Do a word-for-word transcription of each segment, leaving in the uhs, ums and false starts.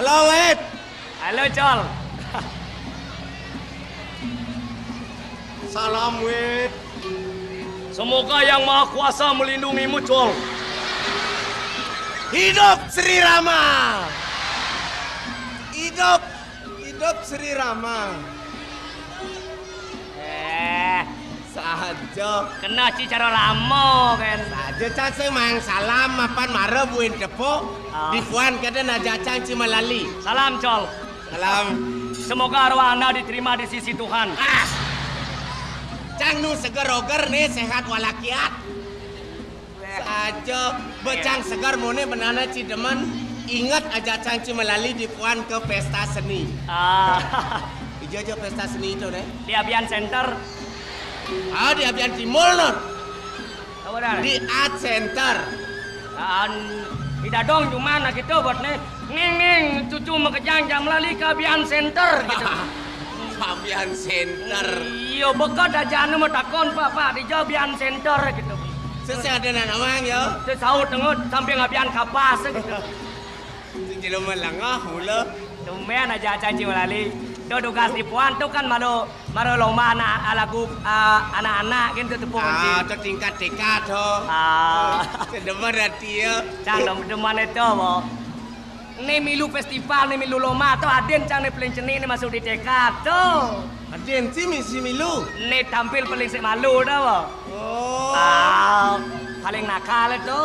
Halo, Wit. Halo, Col. Salam, Wit. Semoga Yang Maha Kuasa melindungimu, Col. Hidup Sri Rama. Hidup, hidup Sri Rama. Eh, saja. Kena ci cara lama, kan. Saja, cang sing mang salam, mapan mara buin tepuk. Ah. Dipuan kada naja cang ci malali. Salam, Col. Salam. Semoga arwah Anda diterima di sisi Tuhan. Ah. Cang nu seger-oger nih, sehat walafiat. Saja, becang segar mone benana ci demen. Ingat aja cang ci melali dipuan ke pesta seni. Ah. Ija aja pesta seni itu deh. Di Abian Center. Ah, di Abian Timur, no. Di Art Center. An, di dadong cuman nah gitu buat nih. Ning, ning, cucu makejang jam lali ka Bian Center gitu. Ka Bian Center. Iya, beka aja anu mau takon, Pak, Pak, di jauh Bian Center gitu. Sesih ada nanawang ya. Terus saut tengok sampai ngabian kapas gitu. Jelema lengah mula. Tumben aja cacing lali. Tuh tugas di puan tuh kan malu, malu lomba anak lagu, eh, anak-anak gitu tepung. Ah, tuh tingkat T K tuh. Ah. Sedema hati ya. Cang dem-, demen itu, Bo. Ini milu festival, ini milu lomba tuh adin cang ini paling cenik ini masuk di T K tuh. Adin sih misi milu. Ini tampil paling sik malu dah, Bo. Oh. Ah, paling nakal itu.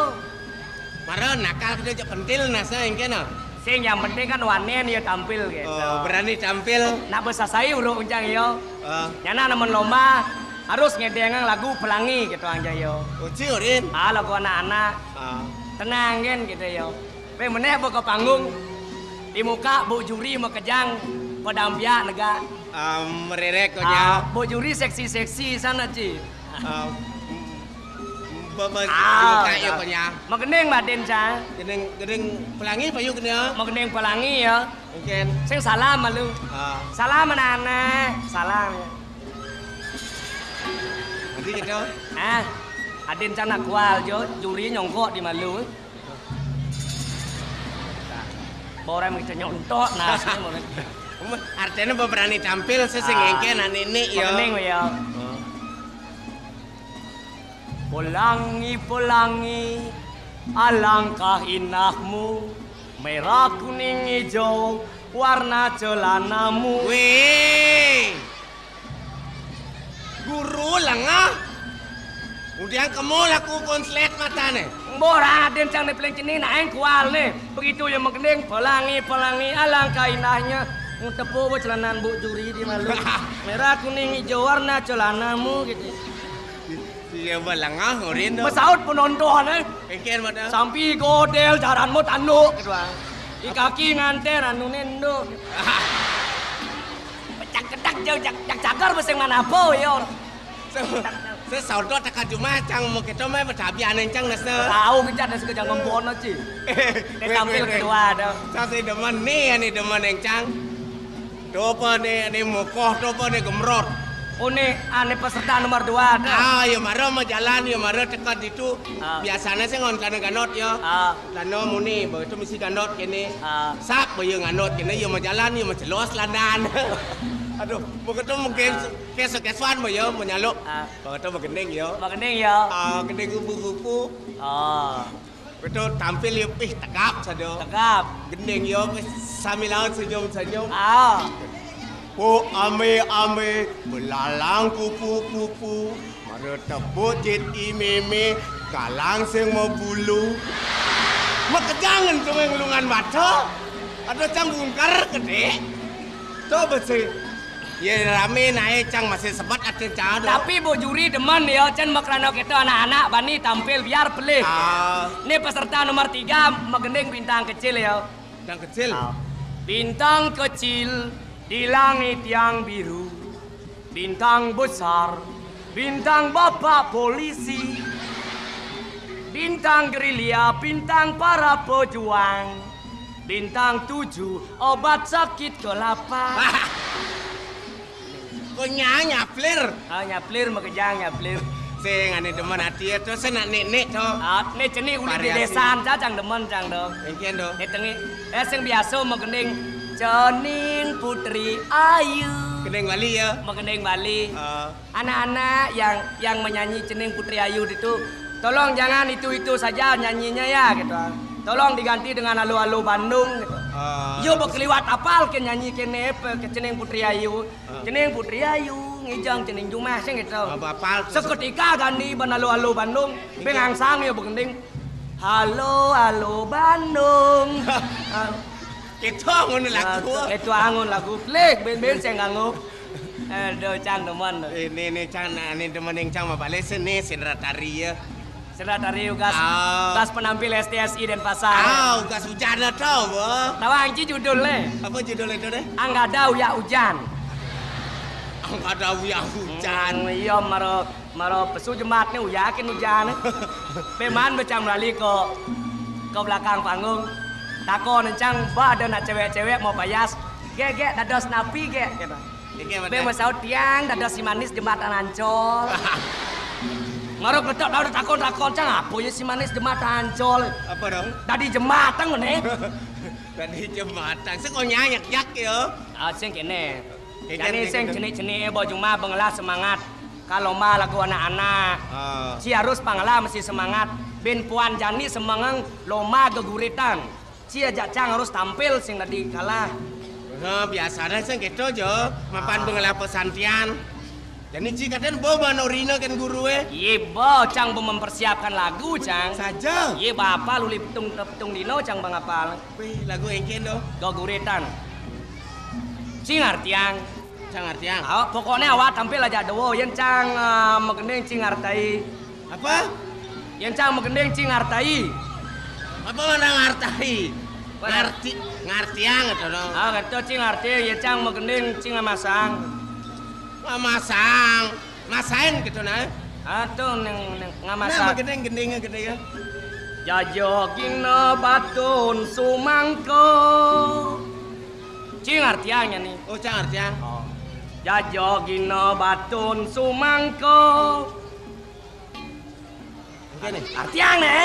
Mara nakal kita cek pentil nasa engke nah. Sing yang penting kan wanen ya tampil gitu. Oh, berani tampil. Nak besasai uruk uncang yo. Ah. Nyana nemen lomba harus ngedengang lagu Pelangi gitu aja yo. Uci urin. Ah, lagu anak-anak. Ah. Tenang kan gitu yo. Pe meneh buka panggung. Di muka Bu Juri makejang padampiak negak. Ah, mererek konya. Ah, Bu Juri seksi-seksi sana, Ci. Ah, ba-, ba-, ah, buka ya, konya. Magending batin, Ca. Gending, gending Pelangi payu kena. Magending Pelangi ya. Mungkin. Sing salam malu. Ah. Salam anak-anak. Salam. Nanti gitu. Ah, adin cang nak kual jo, juri nyongkok di malu. Borem kita nyontok nah, sini mau. Artinya berani tampil sesing engke anak nenek ya. Pening ya. Pelangi, pelangi, alangkah indahmu, merah kuning hijau warna celanamu. Weh. Guru lengah. Udiang kemo laku konslet matane. Mbok raden cang ne peleng cening naeng kual ne. Begitu ya magending, pelangi, pelangi, alangkah indahnya. Tepuk we celanan Bu Juri di malu. Merah kuning hijau warna celanamu gitu. Iya, belengah ngurin tu. Besaut penonton eh. Engken mata. Sampi godel jaranmu tanduk gitu ah. Di kaki nganter anu nenduk. Pecak kedak jauh jak jak cagar beseng mana apa yo. Se-, se saudo teka jumah cang mau kita mah betabi aneh cang nasa. Tahu kita nasa kejang ngempon aja. Dia tampil kedua ada. Saya demen nih, ini demen yang cang. Topa ne, ne mokoh, topa ne gemrot. Oh, ne, ah, ne peserta nomor dua tu. Ah, ya mara mau jalan, ya mara teka ditu. Ah. Biasanya sih ngon celana ganot ya. Ah. Celana muni, begitu misi ganot kene. Ah. Sap, ya ganot kene, ya mau jalan, ya mau celos landan. Aduh, begitu mungkin keso-kesoan ya mau nyaluk. Ah. Begitu begending ya. Begending ya. Ah, gending kupu-kupu. Ah. Betul, tampil ya, ih, tegap sado. Tegap. Gending ya, wis sami lawan senyum-senyum. Ah. Po ame-ame, belalang kupu-kupu, mara tebut jit imeme, galang sing mabulu. Makejangan tu ngelungan mata. Ada cang bungkar gede. Coba sih. Ya rame nae cang masih sebet ate cang. Tapi Bu Juri demen ya, cen makrana kita anak-anak bani tampil biar pelih. Ah. Ini peserta nomor tiga, magending bintang kecil ya. Bintang kecil. Ah. Bintang kecil di langit yang biru. Bintang besar, bintang bapak polisi. Bintang gerilya, bintang para pejuang. Bintang tujuh, obat sakit kelapa. Kok nya-, nyaplir? Ah, nyaplir, makejang nyaplir. Sing ane demen ati ya, terus nak nek-nek to. Ah, ne cening uli di desa, cang demen, cang do. Engken do. Ne tengi, eh, sing biasa magending cening Putri Ayu. Gending Bali ya? Magending Bali. Ah. Anak-anak yang, yang menyanyi cening Putri Ayu itu, tolong jangan itu-itu saja nyanyinya ya, gitu. Tolong diganti dengan Halo Halo Bandung, gitu. Ah. Yo, bekeliwat apal ke nyanyi kene, pe, ke cening Putri Ayu. Ah. Cening Putri Ayu, ngijang cening jumah, sing gitu. Ah, bapal. Seketika ganti ban Halo Halo Bandung, bengangsang ya begending. Halo, halo Bandung. Kita ngun lagu. Itu angun lagu. Klik, ben-ben sing nganggo. Aduh, cang demen. Ini, ini cang, nah, ini demen yang cang mabalik sini, sindra tari ya. Sindra tari ugas, ah, ugas penampil S T S I Denpasar. Ah, ugas hujan atau, bo? Tahu anci judulnya? Apa judul itu deh? Anggada Uyak Hujan. Anggada Uyak Hujan. Hmm, iya, maro. Mara pesu jembatné ujakin ujan. Bé maan bé cang melali ka, ka belakang panggung. Takon cang, ba ada nak cewek-cewek mau payas. Gék, gék, dados napi, gék, kéto. Bé masaut tiang, dados si manis jembatan Ancol. Mara kletak tau takon-takon cang, apa ya si manis jembatan Ancol? Apa dong? Dadi jembatan, né. Dadi jembatan. Sing kok nyanyak-yak ya. Ah, sing kéné. Jani sing cenik-cenik ba jumah ba ngelah semangat. Ka lomba lagu anak-anak. Ah. Ci harus pangelah mesti semangat. Bin puan jani semengeng lomba geguritan. Ci ajak cang harus tampil sing dadi kalah. Nah, biasanya sing kéto, Jo. Mapan ba ngelah pesantian. Jani ci kadén ba manorina kén gurué. Iya, ba cang ba mempersiapkan lagu, cang. Saja. Iya, ba apal uli petung, petung dina cang ba ngapal. Wih, lagu éngkén to? Geguritan. Ci ngartiang. Cang ngartiang. Ah, pokokné awak tampil ajak dawa, yén cang, eh, magending ci ngartai. Apa? Yén cang magending ci ngartai. Apa mana ngartai? Apa? Ngarti, ngartiang to, no? Ah, kéto ci ngarti, yén cang magending ci ngamasang. Ngamasang. Masain kéto nah. Ah, to neng, neng ngamasang. Nah, magending-gendingé gedé ya. Jajagina batun sumangka. Ci ngartiang nya né. Oh, cang ngartiang. Oh. Jajagina batun sumangka. Kéngkén né. Ngartiang né.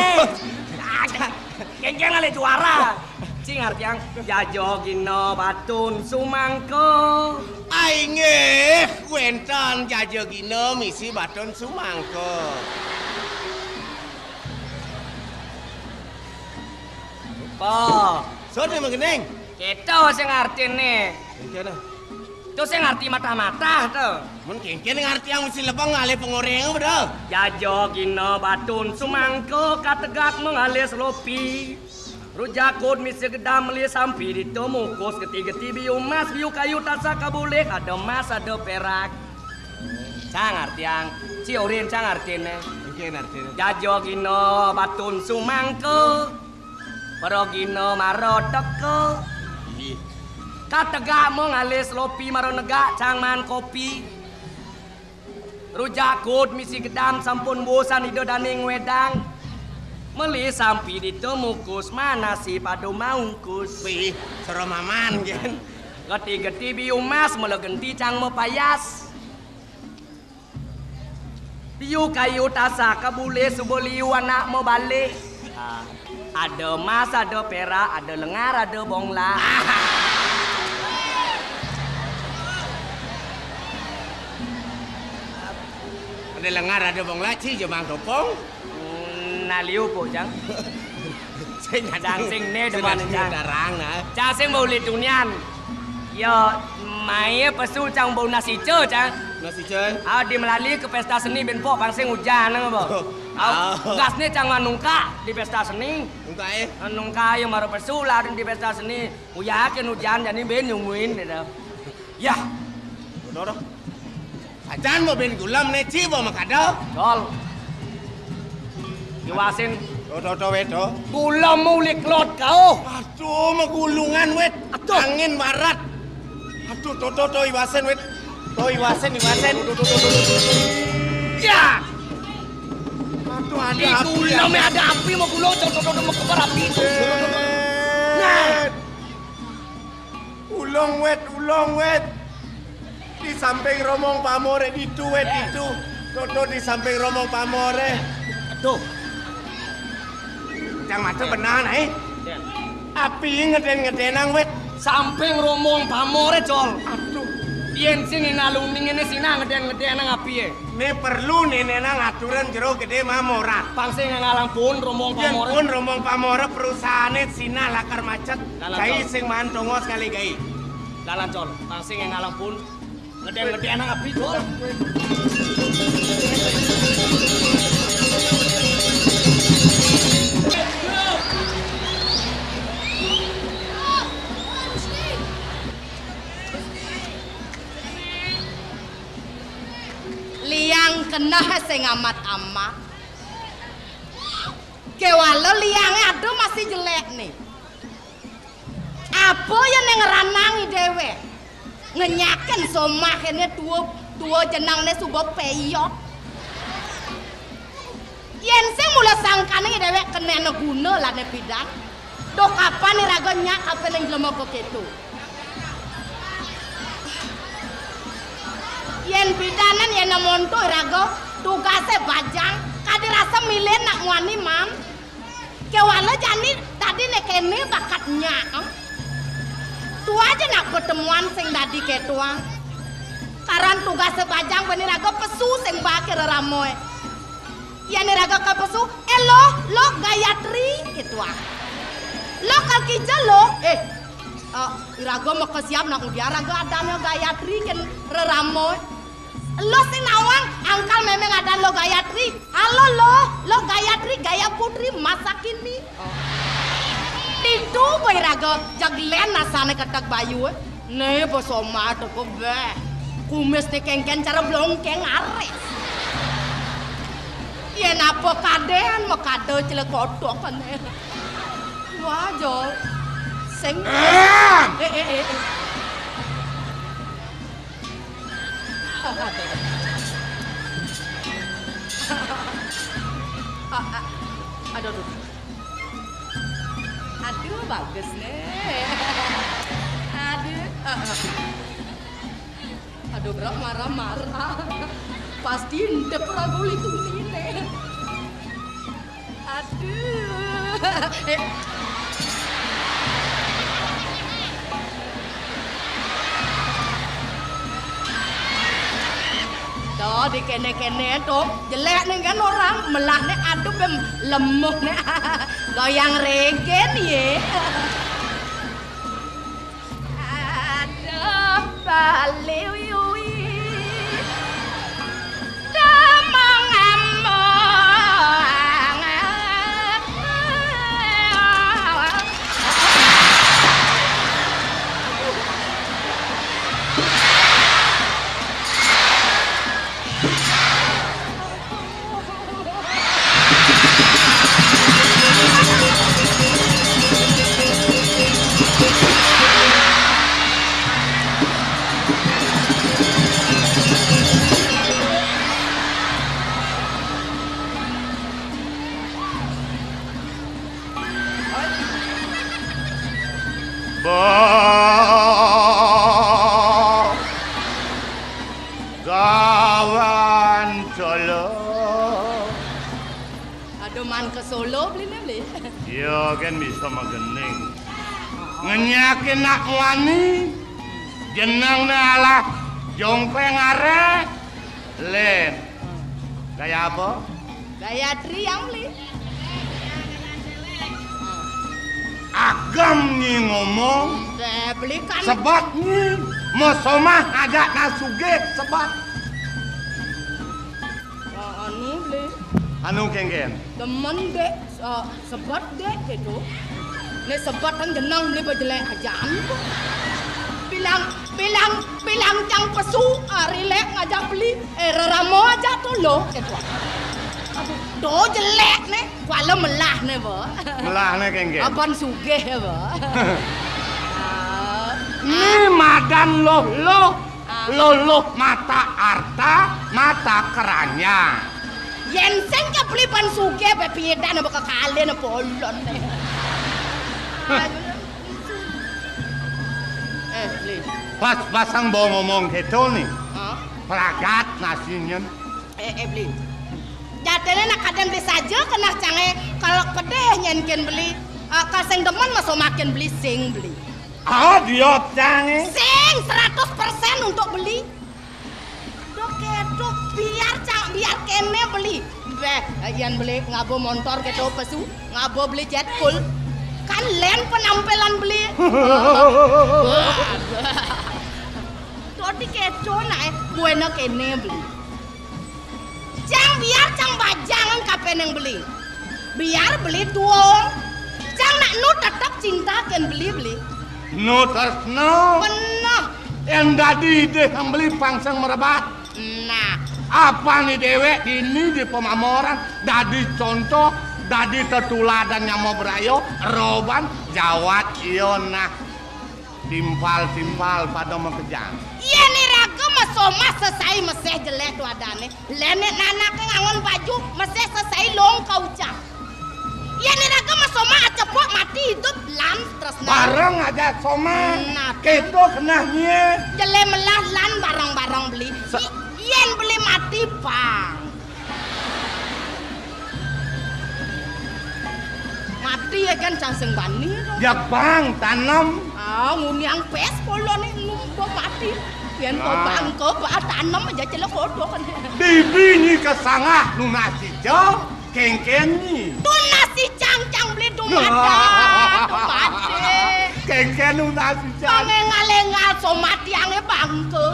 Kéngkén ngalih juara. Ci ngartiang. Jajagina batun sumangka. Ai nggih, wénten jajagina misi batun sumangka. Apa? Sora magending. Kéto sing artiné. Kéngkén. To sing arti matah-matah to. Mun kéngkén ngartiang mesti lebeng ngalih pangoréng, bener. Jajagina batun sumangka kategak mangalih selopi. Rujak kud misi gedam meli sampi ditu mukus geti-geti biu emas biu kayu tasak kabulih ada emas ada perak. Cang artiang, ci urin cang artiné. Nggih, artiné. Jajagina batun sumangka. Pragina mara teka. Inggih. Kategak mangalih selopi mara negak cang maan kopi. Rujak kud misi gedam sampun bosan ida dané ngwédang. Meli sampi ditu mukus manasi pada maungkus. Wih, sora maman, gén. Geti-geti biu emas mula genti cang mapayas. Biu kayu tasak kabulih suba liu anak mabalik. Ah, ada emas, ada perak, ada lengar, ada bongla. Ada lengar, ada bongla, ci jemang topong. Hmm, nah liu po, Cang. Sing Cang sing né demen, Cang. Darang, nah. Cang sing ba uli tunian. Ya, mai pesu cang ba nunas ica, Cang. Nunas ica? Ah, di melali ka pésta seni bin pok pang sing ujan, nang ba. Oh. Ah, ah. Gasné cang nungkak di pésta seni. Nungkak, eh? Nungkak ya mara pesu lah di pésta seni. Uyakin ujan jani bin nyunguin gitu. Yah. Udah, udah. Sajan mau bin gulem né, ci ba makada. Col. Iwasin. To, to, to, wé, to. Gulem uli klot kau. Aduh, magulungan, wét. Aduh. Angin barat. Aduh, to, to, to, iwasin, wét. To, iwasin, iwasin. To, to, to, to, to. Ya. Aduh, ada api, gulem ada api, mau gulung, to, to, to, to, mau kepar api. Nah. Ulung, wét, ulung, wét. Di samping romong pamoré ditu, wét, ditu. Tuh, tuh, di samping romong pamoré. Aduh. Cang mata benar, ai. Api ngedén-ngedénang, wét. Samping romong pamoré, Col. Aduh. Yén sing ngalung ning ngéné sinah ngedén-ngedénang apié. Né perlu nénénang aturan jero gedé mamoran. Pang sing ngalang pun romong pamoré. Yén pun romong pamoré perusahané sinah lakar macet. Lalan, cai Col. Sing maan tongos ngalih gai. Lalan, Col. Pang sing ngalang pun. Ngedén-ngedén api, Col. Liang keneh sing amat-amat. Kéwala liangé aduh masih jelék né. Apa ya ning ranang déwé? Ngenyakin somah kéné tua, tua jenengné suba péyot. Yén sing mula sangkané déwék kenehna guna lan pidan. Duh kapan iraga nyak kapining jlema kéto. Yén pidanan yén monto iraga tugasé bajang, kadi rasa milih nak muani man. Kéwala jani dadiné kéné bakat nyak. Tuah ja nak pertemuan sing dadi kétoang. Karan tugasé bajang bani raga pesu sing baké reramoy. Yén iraga ka pesu, "Eh, Loh, Loh, Gayatri," kétoang. "Loh, kal kija, Loh." Eh, eh, iraga makesiab nak ngudiang raga adannya Gayatri kén reramoy. Loh sing nawang, angkal mémé adan Loh Gayatri. "Halo, Loh, Loh Gayatri, Gaya Putri, masa kini." Oh. Ditu baé raga, jeg lén asané keteg bayu. Né, basa mata ko béh. Kumisné kéngkén cara blongkéng aris. Yén apa kadén, makada celekotok kané. Wah, Jol. Sing. Eh, eh, eh, eh. Aduh, aduh. Aduh, bagus né. Aduh. Aduh, berat marah-marah. Pasti ente pernah guli tuh ini. Aduh. Eh. Tuh, di kéné-kéné tuh, jelék nih kan orang, melah nih, aduh, bem, lemuh nih. Goyang reggae nih, ya. Aduh, baliwi. Damang amang. Bah. Gawan Solo. Aduh, man ka Solo beliné, beli. Iya, kan bisa magening. Ngenyakin nak wani. Jenengné alah Jongpeng Aré. Lén. Gaya apa? Gayatri yang beli. Agam nyi ngomong. Deh, beli kan. Sebat nyi. Mosomah ajak nasugih sebat. Oh, anu beli. Anu kéngkén. Demen dek, eh, sebat dek gitu. Né sebat kan jeneng beli bejelek ajaan. Bilang, bilang, bilang cang pesu, ah, rilek ngajak beli. Eh, reramo aja tuh lo, gitu. Aduh, do jelek né, kuala melah né, bo. Melah né kéngkén. Aban sugih ya, bo. Ah. Né madan loh, loh. Ah. Loh, loh, mata arta, mata keranjang. Yén sing ké beli ban sugih, bé pidan apa kekalin apa olon né. Eh, beli. Pas pasang bawa ngomong gitu nih. Hah? Pragat nasinya. Eh, eh, beli. Jadiné nak kadén beli saja kena cangé kalau pedih nyén kén beli. Eh, kalau sing demen masuk makin beli sing beli. Ah, dia cangé. Sing seratus persen untuk beli. Dok, dok, biar cang, biar kéné beli. Béh, yén beli ngaba montor kéto pesu, ngaba beli jet cool. Kan lén penampilan beli. Dadi kéto nak, eh, buéna kéné beli. Cang biar cang bajang kapining beli. Biar beli tuung. Cang nak nu tetep cinta kén beli, beli. Nu tresna. Beneh. Yén dadi idih beli pang sing merebat. Nah. Apané déwék dini di pamamoran dadi contoh, dadi tetuladan nyama braya, roban jawat iya nah. Timpal-timpal pada makejang. Yén iraga masomah sesai mesih jelék tuadané. Lén né nanaké ngangon baju, mesih sesai long kaucap. Yén iraga masomah acepuk mati idup lan tresna. Bareng aja somah. Nah, kéto kenah nyé. Jelé melah lan bareng-bareng beli. Sa- I-, yén beli mati, bang. Mati ya kan cang sing bani to. Ya, bang, tanem. Ah, nguniang pés poloné numbuh mati. Yén to, nah, bang, ko ba tanem aja celek kodok kan. Bibi nyi kesangah nunas ijo, kéngkén nyi. Tunas icang-cang beli dumadak, dumadak. Kéngkén nunas icang. Pangéngal-éngal somah tiangé bangké.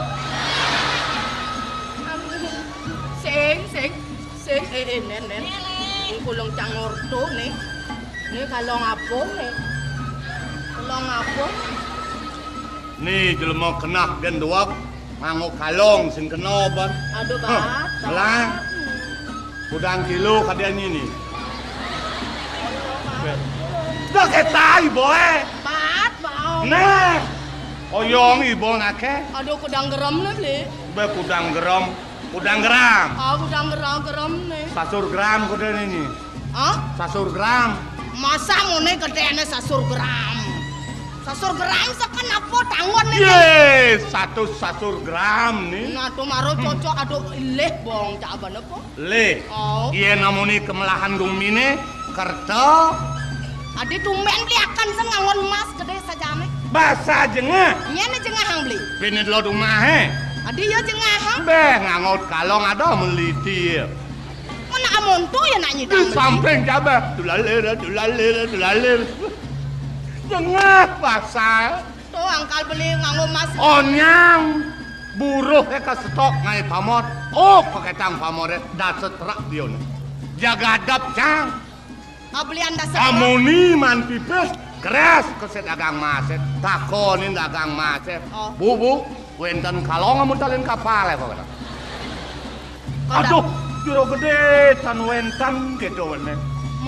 Sing, sing, sing, eh, eh, Nén, Nén. Iya, Lé. Ing kulung cang orto, né. Né kalong abong, né. Kalong abong. Né jelema kenah dén duweg nganggo kalong sing kena ban. Aduh, hah, bat, bat. Lah. Kudang kilo kadén ini. Dah ketai, boy. Bat, bau. Nah. Oyong ibo naké. Aduh, kudang gerem né, Bli. Bé kudang gerem. Kudang geram. Ah, kudang geram, geram né. Sasur gram gedéné né. Hah? Sasur gram. Masa muné gedéné sasur gram? Sasur gram seken apa tanggon né? Yé, satus sasur gram né. Nah, to maro cocok, aduh, lih bong, cak abana apa? Lih. Oh. Yén amuné kemelahan guminé, kerta. Adi tumbén beli akan sing ngangon emas gedé sajané. Basa jengah. Nyén jengah ang beli. Piné delo dumahé. Adi ya jengah ang. Béh, nganggo kalong ada meliti ya. Mana amonto ya nak nyidang beli. Samping jabah. Dulalir, dulalir, dulalir. Jengah basa. To angkal beli nganggo emas. Onyang. Buruh ka setok ngaé pamor. Oh, paketang pamoré. Dasar terak dion. Jagadap, cang. Ablian dasar. Amuni man pipis, grés ka si dagang masé. Takonin dagang masé. Oh. Bu, Bu, wénten kalong amun talin kapal ya, kok kata. Aduh, Jero Gedé, tan wénten kéto wéné.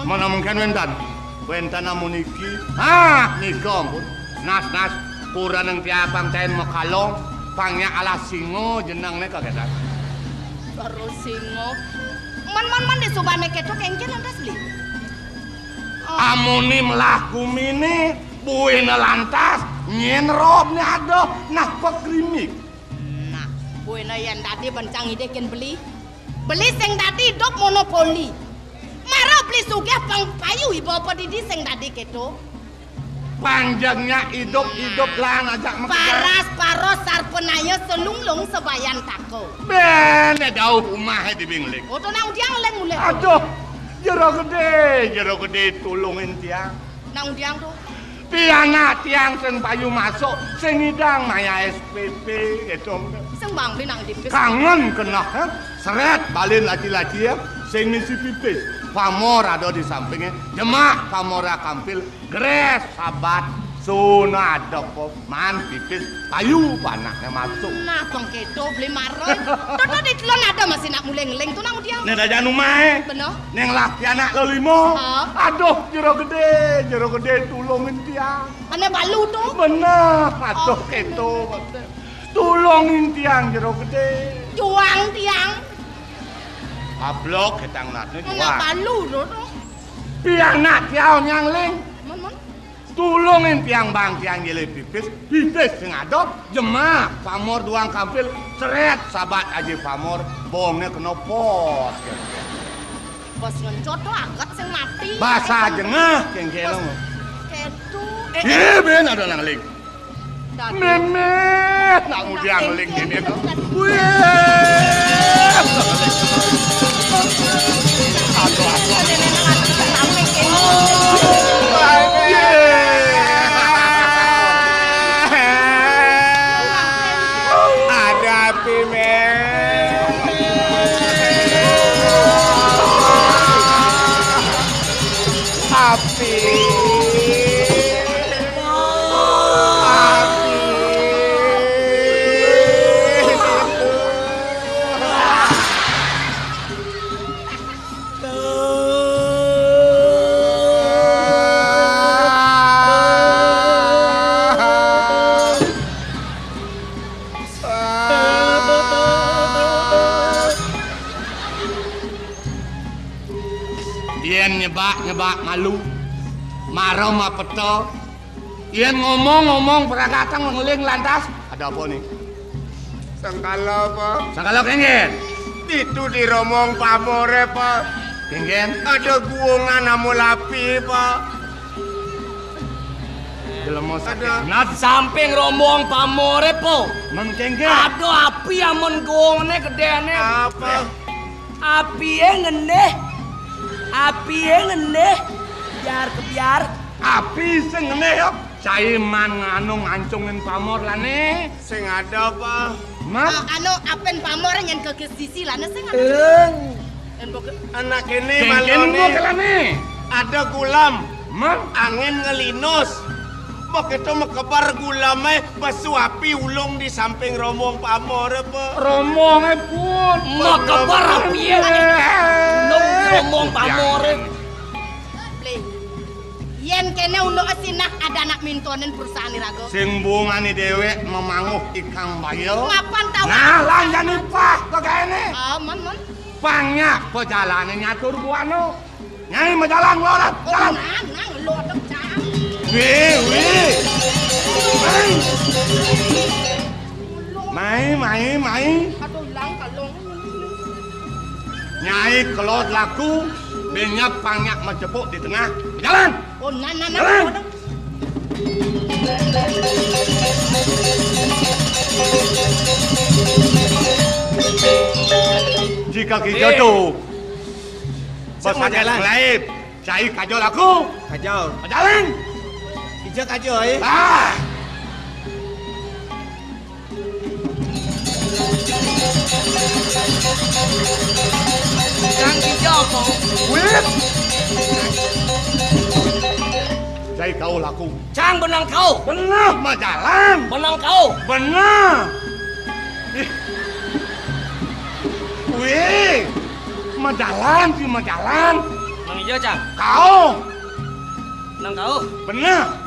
Mana mungkin wénten? Wénten amun iki. Ah, nika ampun. Nas, nas, kuranang tiapang taén makalong, pangnya alah singo jenengné kagetan. Baru singo. Man, man, man, disubané kéto kéngkén lantas beli. Oh. Amuné melah guminé, buina lantas, nyén robné ada, nah pekrimik. Nah, buina yén dadi bencang idih kén beli. Beli sing dadi idup monopoli. Mara beli sugih pang payu iba apa didi sing dadi kéto. Panjangnya idup, idup lan ajak makejang. Paras paros sarpanaya selunglung sabayan tako. Bén, dauh umahé di bingling. Oh, to nang udiang leng mulih. Aduh, Jero Gedé, Jero Gedé tulungin tiang. Nang udiang to. Pianak tiang sing payu masuk, sing ngidang maya S P P, gitu. Sing bang beli nang dipis. Kangen kenah, eh? Seret balin laci-laci ya, sing misi pipis. Pamor ada di sampingnya, jemak pamor kampil. Grés sabat sunat doko man pipis payu panakné masuk. Nah, pang kéto beli maroy. Toto di telon ada masih nak mulih ngeling to nang udiang. Né dajan umahé. Bener. Neng laki anak lo limo. Ah. Aduh, Jero Gedé, Jero Gedé tulungin tiang. Ané balu to. Bener, aduh kéto. Tulungin tiang Jero Gedé. Juang tiang. Ablok ketang natné juang. Ané balu to. Pianak tiang nyangling. Mon, mon. Tulungin tiang bang tiang nyilih pipis, pipis sing ada, jemak, pamor duang kampil, seret, sabat aji pamor, bongné kena pos. Bos ngencot to agat sing mati. Basa jengah, kéngkén. Bos, kéto. Eh, eh, bén ada nang ling. Mémé, nak ngudiang ling ini to. Wih. Aduh, aduh. Ada api, Mé. Api. Malu. Mara mapeta. Yén ngomong-ngomong pragatang ngeling lantas. Ada apa nih? Sangkala apa? Sangkala kéngkén? Ditu di rombong pamoré, Pak. Kéngkén? Ada guungan amulapi, Pak. Jelema sakit. Ada. Nah, samping rombong pamoré, Po. Men kéngkén? Ada api amun guungé gedéné. Apa? Apié ngendih. Apié ngendih. Biar kebiar. Api sing ngendih, ya. Cai man nganu ngancungin pamor lané. Sing ada apa? Mas? Eh, anu, apin pamor nyén ke sisi lané sing ada. Eng. Anak ini kéngkén malone. Ada gulam. Mas? Angin ngelinus. Begitu mekebar gulamé, pesu api ulung di samping rombong pamoré, Pak. Rombongé pun. Mekebar apié. Ulung rombong pamoré. Bli. Yén kéné unduk sinah ada anak mintonin perusahaan iraga. Sing bungani déwék memanguh ikang baya. Mapan tawa. Nah, lanjani pah kagaéné. Ah, men, men. Pang nyak pajalané nyatur buana. Nyai majalan, lorot, jalan. Nah, nah, lorot, cang. Wih, wih. Mai. Mai, mai, mai. Aduh, ilang kalong. Nyai kelod laku, bén nyak pang nyak macepuk di tengah. Jalan. Oh, nah, nah, nah. Jalan. Jika kita tuh. Sing mau jalan. Laib. Cai kajol aku. Kajol. Jalan. Ija kajol, eh. Ah. Cang ija apa? Wit. Cai kau laku. Cang benang kau. Benah majalan. Benang kau. Benah. Ih. Wih. Majalan, si majalan. Nang ija, Cang. Kau. Nang kau. Benah.